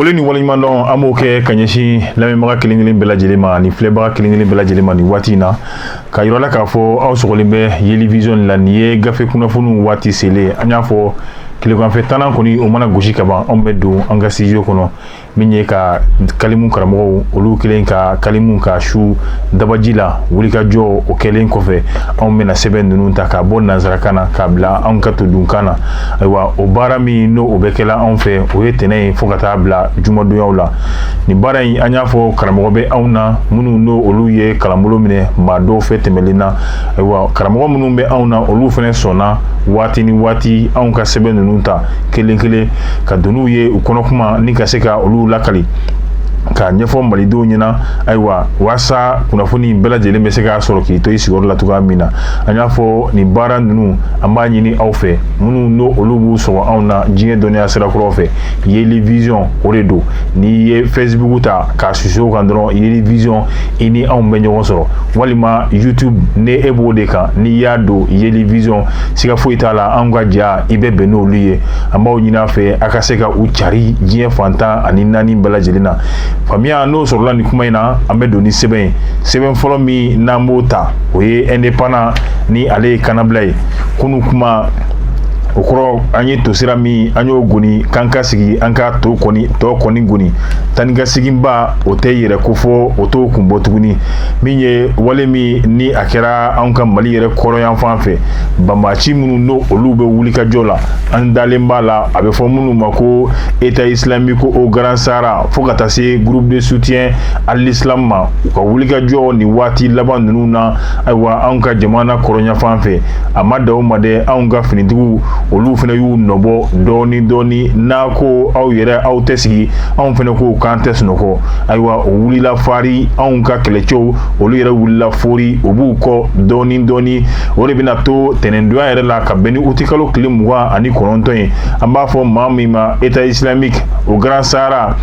Foli ni waleɲumandɔn, an b'o kɛ ka ɲɛsin lamɛnbaga kelen kelen bɛɛ lajɛlen ma ani filɛbaga kelen kelen bɛɛ lajɛlen ma nin waati in na, ka yira la k'a fɔ aw sɔgɔlen bɛ Yeli Vision la. Nin ye gafe kunnafoniw waati selen. An y'a fɔ, tileganfɛ tannan kɔni, o mana gosi ka ban, anw bɛ don an ka studio kɔnɔ, min ye ka kalimu karamɔgɔw, olu kelen ka kalimu ka su dabaji la wulikajɔ. O kɛlen kɔfɛ, anw bɛna sɛbɛn ninnu ta k'a bɔ nansarakan na k'a bila anw ka todunkan na. Ayiwa, o baara min n'o o bɛ kɛla anw fɛ, o ye tɛnɛ ye fo ka taa bila jumadonyaw la. Nin baara in, an y'a fɔ, karamɔgɔ bɛ anw na minnu n'o olu ye kalanbolo minɛ maa dɔw fɛ tɛmɛlen na. Ayiwa, karamɔgɔ minnu bɛ anw na, olu fana sɔnna waati ni waati anw ka sɛbɛn ninnu ta kelen kelen ka don n'u ye u kɔnɔ kuma ni ka se ka olu lakali k'a ɲɛfɔ malidenw ɲɛna. Ayiwa, waasa kunnafoni bɛɛ lajɛlen bɛ se k'a sɔrɔ k'i to i sigiyɔrɔ la cogoya min na. An y'a fɔ, nin baara ninnu, an b'a ɲini aw fɛ, minnu n'o olu b'u sɔgɔ anw na diɲɛ dɔnniya sira kuraw fɛ, Yeli Vision o de don. N'i ye Facebook ta k'a susu o kan dɔrɔn, Yeli Vision, i ni anw bɛ ɲɔgɔn sɔrɔ, walima YouTube, ni e b'o de kan, n'i y'a don Yeli Vision, siga foyi t'a la, anw ka ja, i bɛ bɛn n'olu ye. An b'aw ɲini a fɛ, a ka se ka u cari diɲɛ fan 14 bɛɛ lajɛlen na. Faamuya n'o sɔrɔla nin kuma in na, an bɛ don ni sɛbɛn ye. Sɛbɛn fɔlɔ min n'an b'o ta, o ye Indépendant, ni ale ye kannabila ye. Kunu kuma o kɔrɔ, an ye tosira min, an y'o goni k'an ka sigi, an ka to kɔni tɔ kɔni goni tani ka seginba, o tɛ yɛrɛ kofɔ, o t'o kun bɔ tuguni. Min ye wale min ni a kɛra anw ka Mali yɛrɛ kɔrɔyan fan fɛ, banbaci minnu n'o olu bɛ wulikajɔ la, an dalen b'a la, a bɛ fɔ minnu ma ko État islamique au Grand Sahara, fo ka taa se Groupe de soutien à l'islam ma, u ka wulikajɔ nin waati laban ninnu na, ayiwa, anw ka jamana kɔrɔnya fan fɛ, a ma dan o ma dɛ, anw ka finitigiw, olu fana y'u nɔbɔ dɔɔni dɔɔni. N'a ko aw yɛrɛ aw tɛ sigi, anw fana ko k'an tɛ sunɔgɔ. Ayiwa, o wulila fari, anw ka kɛlɛcɛw, olu yɛrɛ wulila fori, u b'u kɔ dɔɔni dɔɔni. O de bɛna to tɛnɛndonya yɛrɛ la, ka bɛn ni utikalo tile 29 ye. An b'a fɔ maa min ma État islamique au Grand Sahara,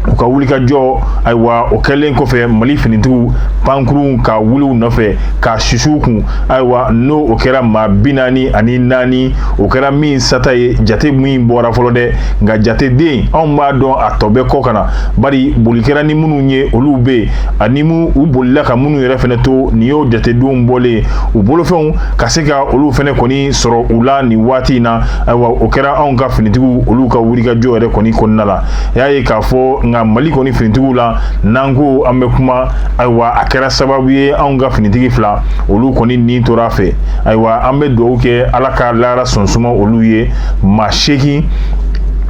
u ka wulikajɔ, ayiwa, o kɛlen kɔfɛ, Mali finitigiw pankurun ka wuli u nɔfɛ ka sisiw kun. Ayiwa, n'o o kɛra maa 44, o kɛra min sata ye. Jate min bɔra fɔlɔ dɛ, nka jateden anw b'a dɔn a tɔ bɛ kɔ ka na, bari boli kɛra ni minnu ye, olu bɛ yen, ani mu u bolila ka minnu yɛrɛ fɛnɛ to. Nin y'o jatedenw bɔlen, u bolofɛnw ka se ka olu fɛnɛ kɔni sɔrɔ u la nin waati in na. Ayiwa, o kɛra anw ka finitigiw, olu ka wulikajɔ yɛrɛ kɔni kɔnɔna la. Y'a ye k'a fɔ nka Mali kɔni finitigiw la, n'an ko an bɛ kuma, ayiwa, a kɛra sababu ye anw ka finitigi fila, olu kɔni nin tora a fɛ. Ayiwa, an bɛ dugawu kɛ, Ala ka lahara sɔnsuma olu ye. Maa 8,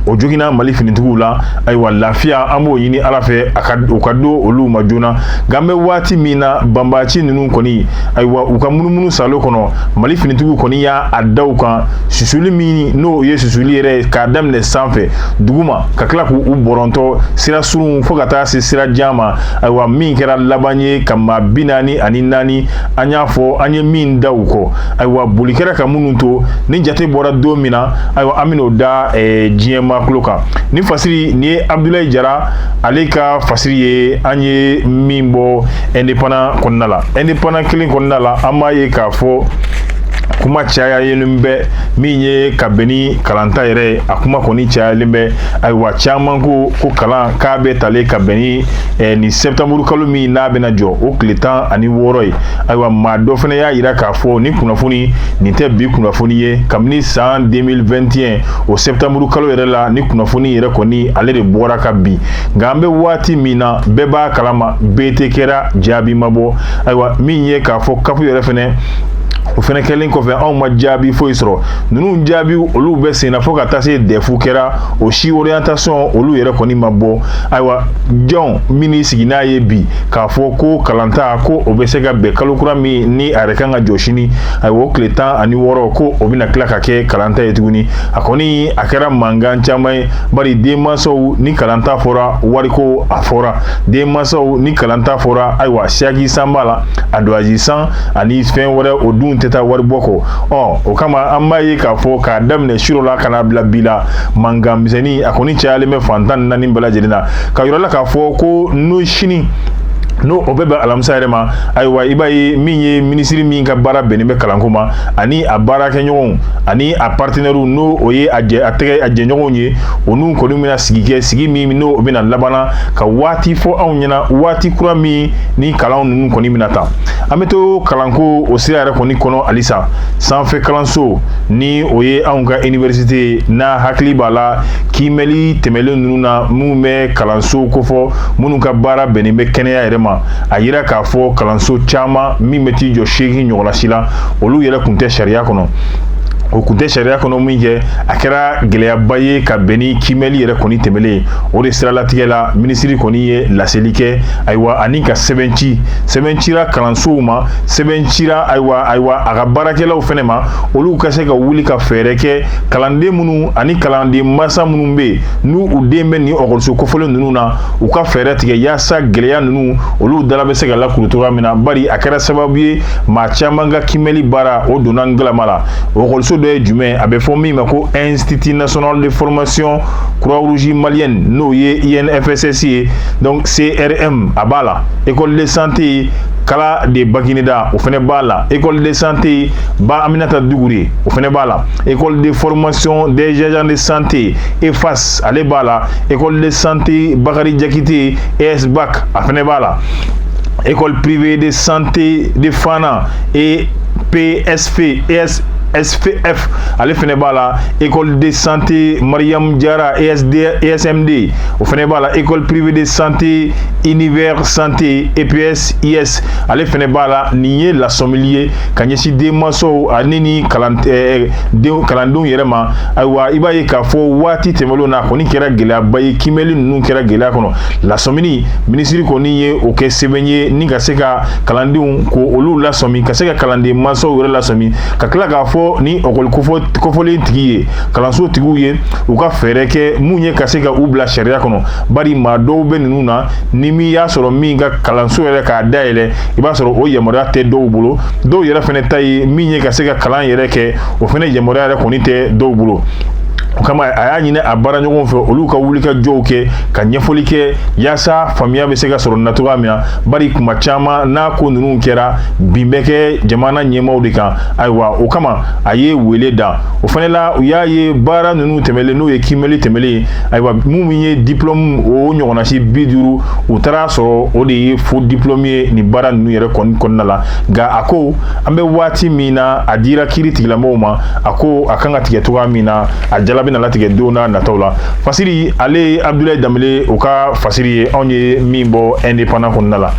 o joginna Mali finitigiw la. Ayiwa, lafiya, an b'o ɲini Ala fɛ, a ka o ka don olu ma joona. Nka an bɛ waati min na, banbaci ninnu kɔni, ayiwa, u ka munumunu salo kɔnɔ, Mali finitigiw kɔni y'a a da u kan susuli min n'o ye susuli yɛrɛ ye, k'a daminɛ sanfɛ duguma, ka tila k'u bɔrɔntɔ sira surun fo ka taa se sira jan ma. Ayiwa, min kɛra laban ye ka maa 44, an y'a fɔ, an ye min da u kɔ, ayiwa, boli kɛra ka minnu to. Ni jate bɔra don min na, ayiwa, an bɛn'o da diɲɛ maa tulo kan. Ni fasiri nin ye Abudulayi Jara, ale ka fasiri ye, an ye min bɔ Indépendant kɔnɔna la. Indépendant kelen kɔnɔna la, an b'a ye k'a fɔ kuma cayalen bɛ min ye ka bɛn ni kalanta yɛrɛ ye. A kuma kɔni cayalen bɛ. Ayiwa, caman ko ko kalan k'a bɛ talen ka bɛn ni nin septembre kalo min n'a bɛna jɔ, o tile 16 ye. Ayiwa, maa dɔ fana y'a yira k'a fɔ ni kunnafoni nin tɛ bi kunnafoni ye. Kabini san 2021, o septembre kalo yɛrɛ la, ni kunnafoni yɛrɛ kɔni, ale de bɔra ka bin. Nka an bɛ waati min na, bɛɛ b'a kalama, BT kɛra, jaabi ma bɔ. Ayiwa, min ye k'a fɔ CAP yɛrɛ fɛnɛ, o fɛnɛ kɛlen kɔfɛ, anw ma jaabi foyi sɔrɔ. Ninnu jaabi, olu bɛ sen na fo ka taa se DEF kɛra, o si orientation, olu yɛrɛ kɔni ma bɔ. Ayiwa, jɔn min sigi n'a ye bi k'a fɔ ko kalanta ko o bɛ se ka bɛn kalo kura min ni a yɛrɛ kan ka jɔ sini, ayiwa, o tile 16, ko o bɛna tila ka kɛ kalanta ye tuguni. A kɔni a kɛra mankan caman ye, bari denmansaw, ni kalanta fɔra, wariko a fɔra denmansaw, ni kalanta fɔra, ayiwa, siyaki san b'a la, ardoise san ani fɛn wɛrɛ, o dun tɛ taa wari bɔ kɔ. Ɔ, o kama an b'a ye k'a fɔ k'a daminɛ siro la ka n'a bila bi la, mankan misɛnnin a kɔni cayalen bɛ fan 14 bɛɛ lajɛlen na, ka yɔrɔ la k'a fɔ ko n'o sini N'o o bɛ bɛn alamisa yɛrɛ ma, ayiwa, i b'a ye min ye minisiri min ka baara bɛnnen bɛ kalanko ma, ani a baarakɛɲɔgɔnw ani a partenaires, n'o o ye a jɛ a tɛgɛ a jɛɲɔgɔnw ye, o n'u kɔni bɛna sigi kɛ, sigi min n'o bɛna labanna ka waati fɔ anw ɲɛna, waati kura min ni kalan ninnu kɔni bɛna ta. An bɛ to kalanko o sira yɛrɛ kɔni kɔnɔ halisa. Sanfɛ kalanso, ni o ye anw ka université ye, n'a hakili b'a la kiimɛli tɛmɛlen ninnu na, minnu bɛ kalanso kofɔ, minnu ka baara bɛnnen bɛ kɛnɛya yɛrɛ ma, a yira k'a fɔ kalanso caman min bɛ t'i jɔ 8 ɲɔgɔnna si la, olu yɛrɛ kun tɛ sariya kɔnɔ. O kun tɛ sariya kɔnɔ min kɛ, a kɛra gɛlɛyaba ye ka bɛn ni kiimɛli yɛrɛ kɔni tɛmɛlen ye. O de siralatigɛ la, minisiri kɔni ye laseli kɛ, ayiwa, ani ka sɛbɛn ci. Sɛbɛn cira kalansow ma, sɛbɛn cira, ayiwa, a ka baarakɛlaw fɛnɛ ma, olu ka se ka wuli ka fɛɛrɛ kɛ kalanden minnu ani kalanden masa minnu bɛ yen, n'u u den bɛ nin ɔkɔliso kofɔlen ninnu na, u ka fɛɛrɛ tigɛ yaasa gɛlɛya ninnu, olu dala bɛ se ka lakuru cogoya min na. Bari a kɛra sababu ye maa caman ka kiimɛli baara, o donna ngalama la. Ɔkɔliso dɔ ye jumɛn? A bɛ fɔ min ma ko Institut national de formation Croix-Rouge malienne, n'o ye INFSS ye, donc CRM, a b'a la. École de santé Kala de Bagineda, o fɛnɛ b'a la. École de santé Ba Aminata Dugure, o fɛnɛ b'a la. École de formation des agents de santé EFAS, ale b'a la. École de santé Bakary Diakité ESBAC, a fɛnɛ b'a la. École privée de santé de Fana et PSP ES SPF, ale fɛnɛ b'a la. École de santé Mariam Diarra ESD ESMD, o fɛnɛ b'a la. École privée de santé Univers Santé EPS IS, ale fɛnɛ b'a la. Nin ye lasɔmili ye ka ɲɛsin denmansaw ani ni kalandenw yɛrɛ ma. Ayiwa, i b'a ye k'a fɔ waati tɛmɛnlenw na, a kɔni kɛra gɛlɛyaba ye, kiimɛli ninnu kɛra gɛlɛya kɔnɔ. Lasɔmini, minisiri kɔni ye o kɛ sɛbɛn ye ni ka se ka kalandenw ko olu lasɔmi, ka se ka kalanden mansaw yɛrɛ lasɔmi, ka tila k'a fɔ ni ɔkɔli kofɔlen tigi ye, kalanso tigiw ye, u ka fɛɛrɛ kɛ mun ye ka se ka u bila sariya kɔnɔ. Bari maa dɔw bɛ ninnu na, ni min y'a sɔrɔ min ka kalanso yɛrɛ k'a dayɛlɛ, i b'a sɔrɔ o yamaruya tɛ dɔw bolo. Dɔw yɛrɛ fɛnɛ ta ye min ye ka se ka kalan yɛrɛ kɛ, o fɛnɛ yamaruya yɛrɛ kɔni tɛ dɔw bolo. O kama, a y'a ɲini a baaraɲɔgɔnw fɛ, olu ka wuli ka jɔw kɛ, ka ɲɛfɔli kɛ yaasa faamuya bɛ se ka sɔrɔ na cogoya min na. Bari kuma caman n'a ko ninnu kɛra, bin bɛ kɛ jamana ɲɛmaaw de kan. Ayiwa, o kama a ye wele da. O fana la, u y'a ye baara ninnu tɛmɛlen, n'o ye kiimɛli tɛmɛlen ye, ayiwa, mun ye diplôme o ɲɔgɔnna si 50, u taara sɔrɔ o de ye faux diplôme ye nin baara ninnu yɛrɛ kɔni kɔnɔna la. Nka a ko an bɛ waati min na, a dira kiiri tigilamɔgɔw ma, a ko a kan ka tigɛ cogoya min na, a jala bɛna latigɛ don n'a nataw la. Fasiri, ale ye Abdoulaye Danbele o ka fasiri ye, anw ye min bɔ Indépendant kɔnɔna la.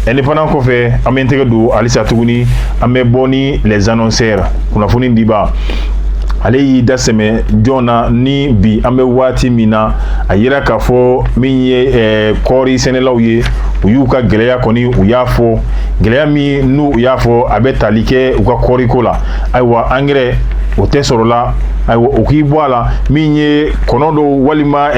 Indépendant kɔfɛ, an bɛ tɛgɛ don halisa tuguni, an bɛ bɔ ni Les Annonceurs. Kunnafoni diba, ale y'i da sɛmɛ jɔn na ni bi an bɛ waati min na? A yira k'a fɔ min ye kɔɔri sɛnɛlaw ye, u y'u ka gɛlɛya kɔni, u y'a fɔ. Gɛlɛya min n'u y'a fɔ, a bɛ tali kɛ u ka kɔɔriko la. Ayiwa, angɛrɛ o tɛ sɔrɔ la. Ayiwa, o k'i bɔ a la, min ye kɔnɔ dɔw walima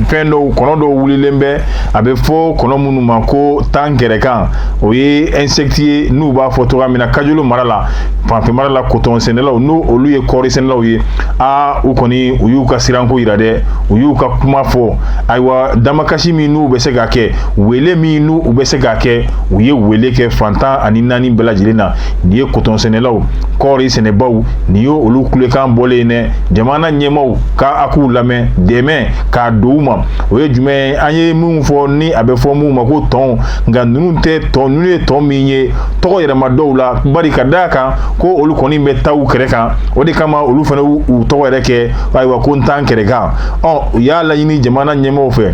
fɛn dɔw, kɔnɔ dɔw wulilen bɛ, a bɛ fɔ kɔnɔ minnu ma ko tan kɛrɛkan, o ye insecte ye, n'u b'a fɔ cogoya min na Kajolo mara la, fanfɛ mara la, kotɔn sɛnɛlaw, n'o olu ye kɔɔri sɛnɛlaw ye, aa, u kɔni u y'u ka siranko yira dɛ, u y'u ka kuma fɔ. Ayiwa, damakasi min n'u bɛ se ka kɛ, wele min n'u u bɛ se ka kɛ, u ye wele kɛ fantan ani naani bɛɛ lajɛlen na. Nin ye kotɔn sɛnɛlaw, kɔɔri sɛnɛbaw, nin ye olu kulekan bɔlen dɛ. Jamana ɲɛmaaw ka a k'u lamɛn, dɛmɛ k'a don u ma, o ye jumɛn ye? An ye min fɔ ni a bɛ fɔ mun ma ko tɔn, nka ninnu tɛ tɔn, ninnu ye tɔn min ye tɔgɔ yɛrɛma dɔw la, bari ka d'a kan ko olu kɔni bɛ taa u kɛrɛ kan, o de kama olu fana y'u tɔgɔ yɛrɛ kɛ, ayiwa, ko n t'an kɛrɛ kan. Ɔ, u y'a laɲini jamana ɲɛmaaw fɛ,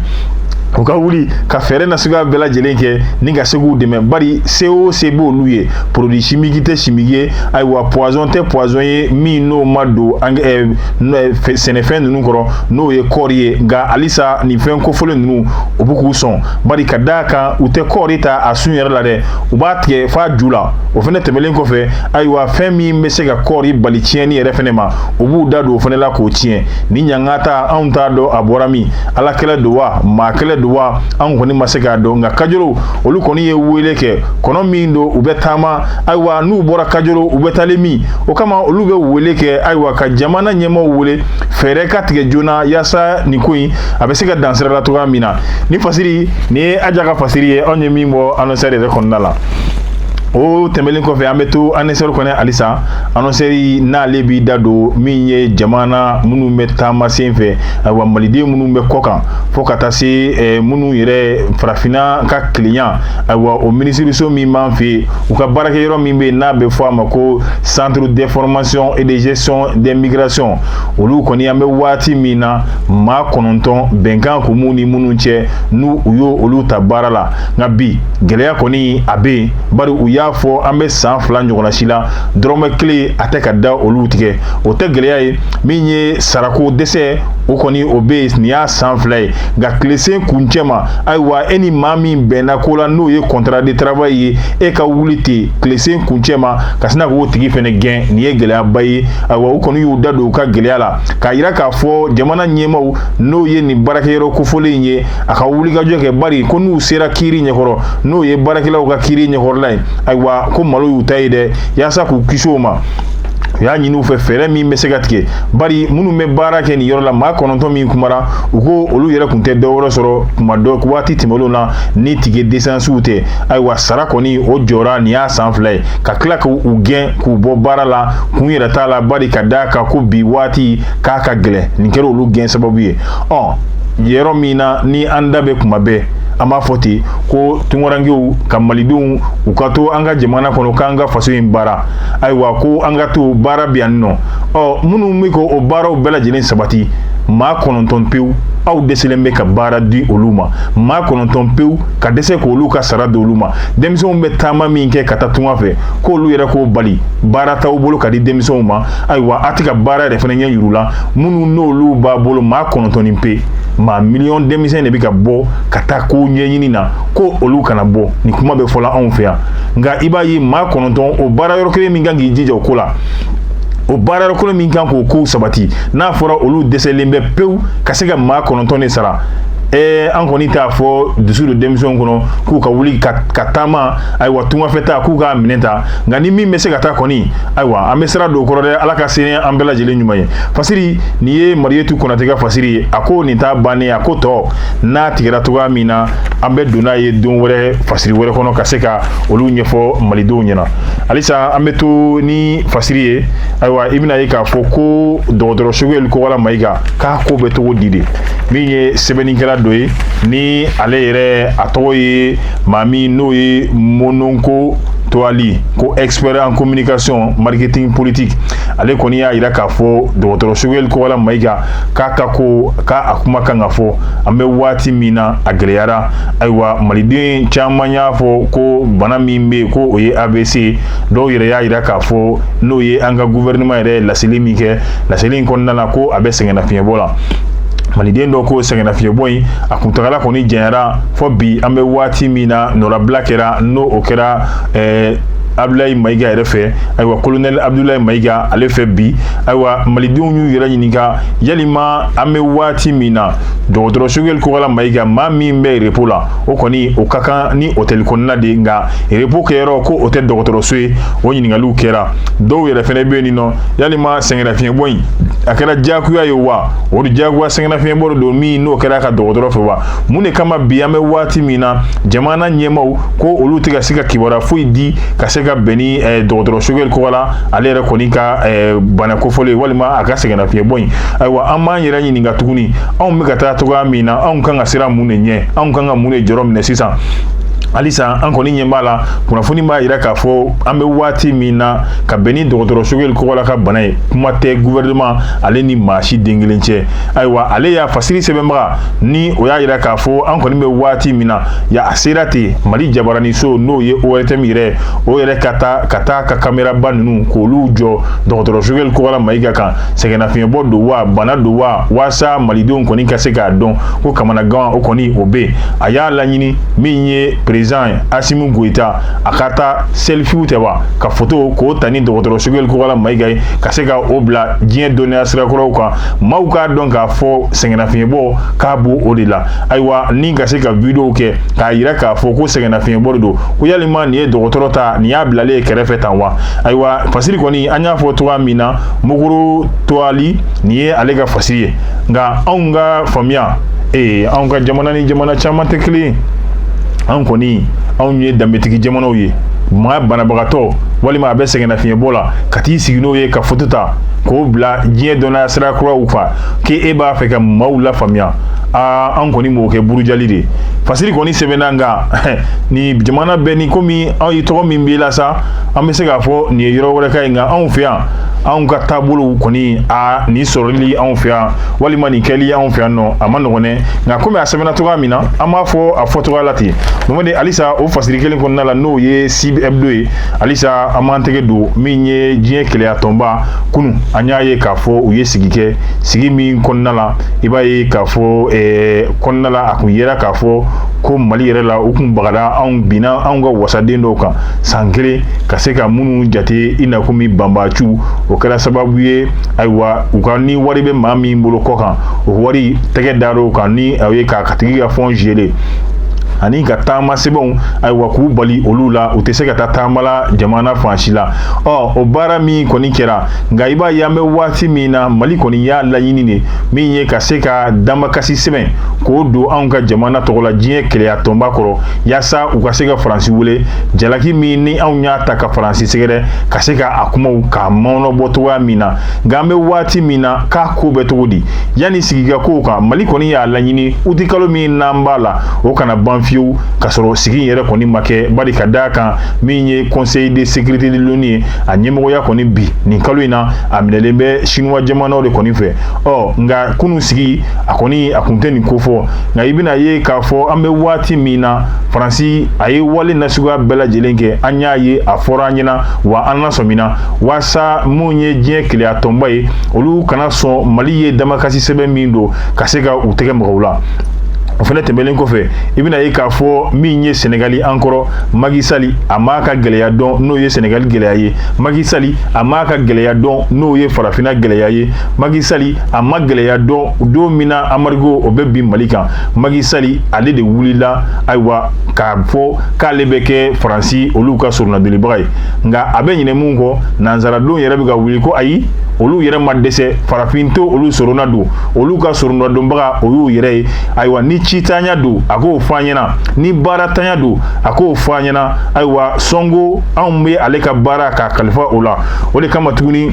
u ka wuli ka fɛɛrɛ nasuguya bɛɛ lajɛlen kɛ ni ka se k'u dɛmɛ, bari se o se b'olu ye. Produit chimique tɛ chimique ye, ayiwa, poison tɛ poison ye min n'o ma don sɛnɛfɛn ninnu kɔrɔ, n'o ye kɔɔri ye. Nka halisa nin fɛn kofɔlen ninnu, u bɛ k'u sɔn, bari ka d'a kan u tɛ kɔɔri ta a sun yɛrɛ la dɛ, u b'a tigɛ f'a ju la. O fɛnɛ tɛmɛlen kɔfɛ, ayiwa, fɛn min bɛ se ka kɔɔri bali tiɲɛni yɛrɛ fɛnɛ ma, u b'u da don o fɛnɛ la k'o tiɲɛ. Ni ɲangata, anw t'a dɔn a bɔra min. Ala kɛlɛ don wa, maa kɛlɛ. don wa, an kɔni ma se k'a dɔn. Nka Kajolo, olu kɔni ye wele kɛ, kɔnɔ min don, u bɛ taama. Ayiwa, n'u bɔra Kajolo, u bɛ taalen min, o kama olu bɛ wele kɛ, ayiwa, ka jamana ɲɛmaaw wele, fɛɛrɛ ka tigɛ joona yaasa nin ko in a bɛ se ka dan sira la cogoya min na. Ni fasiri nin ye Aja ka fasiri ye, anw ye min bɔ annonceur yɛrɛ kɔnɔna la. O tɛmɛlen kɔfɛ, an bɛ to annonceur kɔnɔ halisa. Annonceur n'ale b'i da don min ye jamana minnu bɛ taama sen fɛ, ayiwa, maliden minnu bɛ kɔ kan, fo ka taa se minnu yɛrɛ farafinna ka kelenya, ayiwa, o minisiriso min b'an fɛ yen, u ka baarakɛyɔrɔ min bɛ yen n'a bɛ fɔ a ma ko Centre d'information et de gestion des migrations, olu kɔni, an bɛ waati min na, maa 9, bɛnkan kun m'u ni minnu cɛ, n'u u y'o olu ta baara la. Nka bi gɛlɛya kɔni a bɛ yen, bari u y'a fɔ an bɛ san 2 ɲɔgɔnna si la, dɔrɔmɛ kelen a tɛ ka da olu tigɛ. O tɛ gɛlɛya ye min ye sarako dɛsɛ, o kɔni o bɛ yen, nin y'a san 2 ye. Nka tilesen kuncɛ ma, ayiwa, e ni maa min bɛnna ko la, n'o ye contrat de travail ye, e ka wuli ten tilesen kuncɛ ma ka sina k'o tigi fɛnɛ gɛn, nin ye gɛlɛyaba ye. Ayiwa, u kɔni y'u da don u ka gɛlɛya la k'a yira k'a fɔ jamana ɲɛmaaw, n'o ye nin baarakɛyɔrɔ kofɔlen ye, a ka wulikajɔ kɛ, bari ko n'u sera kiiri ɲɛkɔrɔ, n'o ye baarakɛlaw ka kiiri ɲɛkɔrɔla ye, ayiwa, ko malo y'u ta ye dɛ. Yaasa k'u kisi o ma, u y'a ɲini u fɛ fɛɛrɛ min bɛ se ka tigɛ, bari minnu bɛ baara kɛ nin yɔrɔ la, maa 9 min kumara, u ko olu yɛrɛ tun tɛ dɔwɛrɛ sɔrɔ kuma dɔ waati tɛmɛnlenw na ni ticket d'essence tɛ. Ayiwa, sara kɔni o jɔra, nin y'a san 2 ye, ka tila k'u gɛn k'u bɔ baara la, kun yɛrɛ t'a la, bari ka d'a kan ko bi waati k'a ka gɛlɛn, nin kɛra olu gɛn sababu ye. Ɔ yɔrɔ min na ni an da bɛ kuma bɛɛ, an b'a fɔ ten ko tunkarankew ka malidenw u ka to an ka jamana kɔnɔ, k'an ka faso in baara, ayiwa, ko an ka to baara bi yan nɔ. Ɔ minnu bɛ k'o baaraw bɛɛ lajɛlen sabati, maa 9 pewu, aw dɛsɛlen bɛ ka baara di olu ma, maa 9 pewu ka dɛsɛ k'olu ka sara di olu ma. Denmisɛnw bɛ taama min kɛ ka taa tunga fɛ, k'olu yɛrɛ k'o bali, baara t'aw bolo ka di denmisɛnw ma. Ayiwa, a tɛ ka baara yɛrɛ fana ɲɛ yir'u la, minnu n'olu b'a bolo, maa 9 ni pe, maa miliyɔn denmisɛn de bɛ ka bɔ ka taa ko ɲɛɲini na, ko olu kana bɔ. Nin kuma bɛ fɔla anw fɛ yan, nka i b'a ye maa 9, o baara yɔrɔ kelen min kan k'i jija o ko la, o baara yɔrɔ kelen min kan k'o kow sabati, n'a fɔra olu dɛsɛlen bɛ pewu ka se ka maa 9 de sara. An kɔni t'a fɔ dusu don denmisɛnw kɔnɔ k'u ka wuli ka taama, ayiwa, tungafɛ ta k'u k'a minɛ ta, nka ni min bɛ se ka taa kɔni, ayiwa, an bɛ sira don o kɔrɔ dɛ. Ala ka se an bɛɛ lajɛlen ɲuman ye. Fasiri nin ye Mariyetu Konate ka fasiri ye. A ko nin t'a bannen, a ko tɔ n'a tigɛra cogoya min na, an bɛ don n'a ye don wɛrɛ fasiri wɛrɛ kɔnɔ ka se ka olu ɲɛfɔ malidenw ɲɛna. Halisa an bɛ to ni fasiri ye. Ayiwa, i bɛna ye k'a fɔ ko dɔgɔtɔrɔ Sogɛli Kokala Mayiga k'a ko bɛ cogo di de, min ye sɛbɛnnikɛla dɔ ye, ni ale yɛrɛ a tɔgɔ ye maa min n'o ye Mononko Toali, ko expert en communication marketing politique, ale kɔni y'a yira k'a fɔ dɔgɔtɔrɔ Sogɛli Kokala Mayiga k'a ka ko k'a a kuma kan ka fɔ. An bɛ waati min na, a gɛlɛyara. Ayiwa, maliden caman y'a fɔ ko bana min bɛ yen ko o ye AVC. Dɔw yɛrɛ y'a yira k'a fɔ n'o ye an ka gouvernement yɛrɛ ye laseli min kɛ, laseli in kɔnɔna la, ko a bɛ sɛgɛnnafiɲɛbɔ la. Maliden dɔw ko sɛgɛnnafiɲɛbɔ in a kuntagala kɔni janyara, fɔ bi an bɛ waati min na, nɔrabila kɛra, n'o o kɛra Abdoulaye Mayiga yɛrɛ fɛ, ayiwa, colonel Abdoulaye Mayiga ale fɛ bi. Ayiwa, malidenw y'u yɛrɛ ɲininka yalima an bɛ waati min na, dɔgɔtɔrɔ Sogɛli Kokala Mayiga, maa min bɛ repos la, o kɔni o ka kan ni hôtel kɔnɔna de, nka repos kɛyɔrɔ ko o tɛ dɔgɔtɔrɔso ye. O ɲininkaliw kɛra. Dɔw yɛrɛ fɛnɛ bɛ yen nɔ, yalima sɛgɛnnafiɲɛbɔ in a kɛra diyagoya ye wa, o de diyagoya sɛgɛnnafiɲɛbɔ don min n'o kɛra ka dɔgɔtɔrɔ fɛ wa? Mun de kama bi an bɛ waati min na, jamana ɲɛmaaw ko olu tɛ ka se ka kibaruya foyi di ka se ka bɛn ni dɔgɔtɔrɔ Sogɛli Kokala ale yɛrɛ kɔni ka bana kofɔlen walima a ka sɛgɛnnafiɲɛbɔ in? Ayiwa, an b'an yɛrɛ ɲininka tuguni, anw bɛ ka taa cogoya min na, anw kan ka siran mun de ɲɛ? Anw kan ka mun de jɔrɔ minɛ sisan? Halisa an kɔni ɲɛ b'a la, kunnafoni b'a yira k'a fɔ an bɛ waati min na, ka bɛn ni dɔgɔtɔrɔ Sogɛli Kokala ka bana ye, kuma tɛ gouvernement ale ni maa si den kelen cɛ. Ayiwa, ale y'a fasiri sɛbɛnbaga ni o y'a yira k'a fɔ an kɔni bɛ waati min na ya, a sera ten Mali jabaraniso, n'o ye ORTM yɛrɛ, o yɛrɛ ka taa ka caméra ba ninnu k'olu jɔ dɔgɔtɔrɔ Sogɛli Kokala Mayiga kan, sɛgɛnnafiɲɛbɔ don wa, bana don wa, waasa malidenw kɔni ka se k'a dɔn ko kamanagan o kɔni o bɛ yen. A y'a laɲini min ye Président Assimi Goïta, a ka taa selfie tɛ wa, ka photo k'o ta ni dɔgɔtɔrɔ Choguel Kokalla Maïga ye, ka se ka o bila diɲɛ dɔnniya sirakɔrɔw kan, maaw k'a dɔn k'a fɔ sɛgɛnnafiɲɛbɔ k'a b'o o de la. Ayiwa, ni ka se ka vidéo kɛ k'a yira k'a fɔ ko sɛgɛnnafiɲɛbɔ de don, ko yalima nin ye dɔgɔtɔrɔ ta, nin y'a bilalen kɛrɛfɛ tan wa? Ayiwa, fasiri kɔni, an y'a fɔ cogoya min na, Mokoro Toali, nin ye ale ka fasiri ye. Nka anw ka faamuya, anw ka jamana ni jamana caman tɛ kelen ye. An kɔni, anw ye danbetigi jamanaw ye. Maa banabagatɔ walima a bɛ sɛgɛnnafiɲɛbɔ la, ka t'i sigi n'o ye ka foto ta k'o bila diɲɛ dɔnniya sira kuraw kan, k'e b'a fɛ ka maaw lafaamuya, aa, an kɔni m'o kɛ burujali de. Fasiri kɔni sɛbɛnna, nka ni jamana bɛɛ ni komi aw ye tɔgɔ min b'i la sa, an bɛ se k'a fɔ nin ye yɔrɔ wɛrɛ ka ye. Nka anw fɛ yan, anw ka taabolow kɔni, a nin sɔrɔli anw fɛ yan walima nin kɛli anw fɛ yan nɔ, a ma nɔgɔn dɛ. Nka komi a sɛbɛnna cogoya min na, an b'a fɔ a fɔcogoya la ten. Mamadi, halisa o fasiri kelen kɔnɔna la, n'o ye Sib Hebdo ye, halisa an b'an tɛgɛ don min ye diɲɛ keleya tɔnba. Kunu, an y'a ye k'a fɔ u ye sigi kɛ, sigi min kɔnɔna la, i b'a ye k'a fɔ kɔnɔna la, a kun yera k'a fɔ ko Mali yɛrɛ la, u kun bagara anw, binna anw ka wasaden dɔw kan san kelen, ka se ka minnu jate i n'a komi banbaciw. O kɛra sababu ye, ayiwa, u ka ni wari bɛ maa min bolo kɔ kan, o wari tɛgɛ dar'o kan, ni o ye k'a tigi ka fonds geler, ani ka taama sɛbɛnw, ayiwa, k'u bali olu la, u tɛ se ka taa taama la jamana fan si la. Ɔ, o baara min kɔni kɛra, nka i b'a ye, an bɛ waati min na, Mali kɔni y'a laɲini de min ye ka se ka damakasi sɛbɛn k'o don anw ka jamana tɔgɔ la diɲɛ keleya tɔnba kɔrɔ, yaasa u ka se ka Faransi wele jalaki min ni anw y'a ta ka Faransi sɛgɛrɛ, ka se ka a kumaw k'a mɔnɔbɔ cogoya min na. Nka an bɛ waati min na, k'a ko bɛ cogo di yanni sigika kow kan? Mali kɔni y'a laɲini utikalo min n'an b'a la, o kana ban fiyewu ka sɔrɔ sigi in yɛrɛ kɔni ma kɛ, bari ka d'a kan min ye Conseil de sécurité de l'ONU ye, a ɲɛmɔgɔya kɔni bi nin kalo in na, a minɛlen bɛ Chinois jamanaw de kɔni fɛ. Ɔ, nka kunun sigi, a kɔni a kun tɛ nin ko fɔ. Nka i bɛna ye k'a fɔ an bɛ waati min na, Faransi a ye wale nasuguya bɛɛ lajɛlen kɛ. An y'a ye, a fɔra an ɲɛna wa, an lasɔmina waasa mun ye diɲɛ keleya tɔnba ye, olu kana sɔn Mali ye damakasi sɛbɛn min don ka se ka u tɛgɛ mɔgɔw la. O fana tɛmɛnen kɔfɛ, i bɛna ye k'a fɔ min ye Sɛnɛgali, an kɔrɔ Macky Sall, a m'a ka gɛlɛya dɔn, n'o ye Sɛnɛgali gɛlɛya ye. Macky Sall, a m'a ka gɛlɛya dɔn, n'o ye farafinna gɛlɛya ye. Macky Sall, a ma gɛlɛya dɔn don min na embargo o bɛ bin Mali kan. Macky Sall, ale de wulila, ayiwa, k'a fɔ k'ale bɛ kɛ Faransi olu ka soronadolibaga ye. Nka a bɛ ɲinɛ mun kɔ, nanzaradenw yɛrɛ bɛ ka wuli ko ayi, olu yɛrɛ ma dɛsɛ, farafin to olu sorona don, olu ka soronadonbaga o y'u yɛrɛ ye. Ayiwa, ni citanya don, a k'o fɔ an ɲɛna, ni baaratanya don, a k'o fɔ an ɲɛna. Ayiwa, Sɔnko, anw bɛ ale ka baara k'a kalifa o la. O de kama tuguni,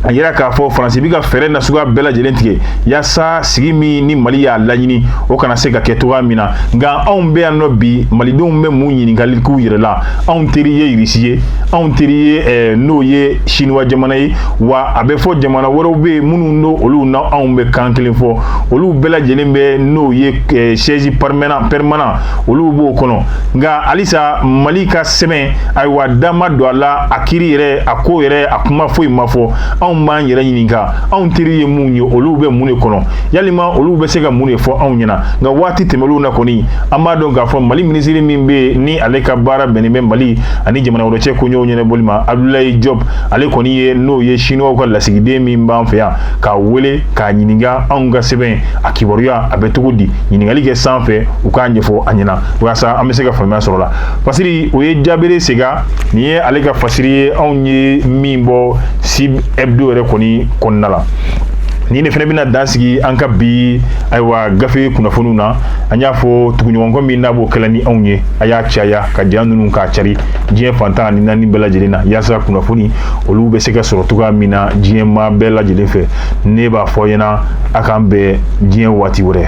a yira k'a fɔ Faransi bi ka fɛɛrɛ nasuguya bɛɛ lajɛlen tigɛ yaasa sigi min ni Mali y'a laɲini, o kana se ka kɛ cogoya min na. Nka anw bɛ yan nɔ bi, malidenw bɛ mun ɲininkali k'u yɛrɛ la? Anw teri ye Irisi ye, anw teri ye n'o ye Siniwa jamana ye, wa a bɛ fɔ jamana wɛrɛw bɛ yen minnu n'o olu na anw bɛ kan kelen fɔ, olu bɛɛ lajɛlen bɛ n'o ye siège permanent, olu b'o kɔnɔ. Nka halisa Mali ka sɛbɛn, ayiwa, da ma don a la, a kiiri yɛrɛ, a ko yɛrɛ, a kuma foyi ma fɔ. Anw b'an yɛrɛ ɲininka, anw teri ye mun ye? Olu bɛ mun de kɔnɔ? Yalima olu bɛ se ka mun de fɔ anw ɲɛna? Nka waati tɛmɛnlenw na kɔni, an b'a dɔn k'a fɔ Mali minisiri min bɛ yen ni ale ka baara bɛnnen bɛ Mali ani jamana wɛrɛ cɛ koɲɛw ɲɛnabɔli ma, Abdoulaye Diop, ale kɔni ye n'o ye Chinois ka lasigiden min b'an fɛ yan, k'a wele k'a ɲininka anw ka sɛbɛn a kibaruya a bɛ cogo di. Ɲininkali kɛ sanfɛ, u k'a ɲɛfɔ an ɲɛna walasa an bɛ se ka faamuya sɔrɔ la. Fasiri o ye Jabere Sega, nin ye ale ka fasiri ye, anw ye min bɔ Sib Hebdo yɛrɛ kɔni kɔnɔna la. Ni ne fana bɛna dan sigi an ka bi, ayiwa, gafe kunnafoniw na. An y'a fɔ tuguɲɔgɔnkɔ min n'a b'o kɛla ni anw ye, a y'a caya ka ja ninnu k'a cari diɲɛ fantan ani naani bɛɛ lajɛlen na, yaasa kunnafoni olu bɛ se ka sɔrɔ cogoya min na diɲɛ maa bɛɛ lajɛlen fɛ. Ne b'a fɔ ɲɛna, a k'an bɛn diɲɛ waati wɛrɛ.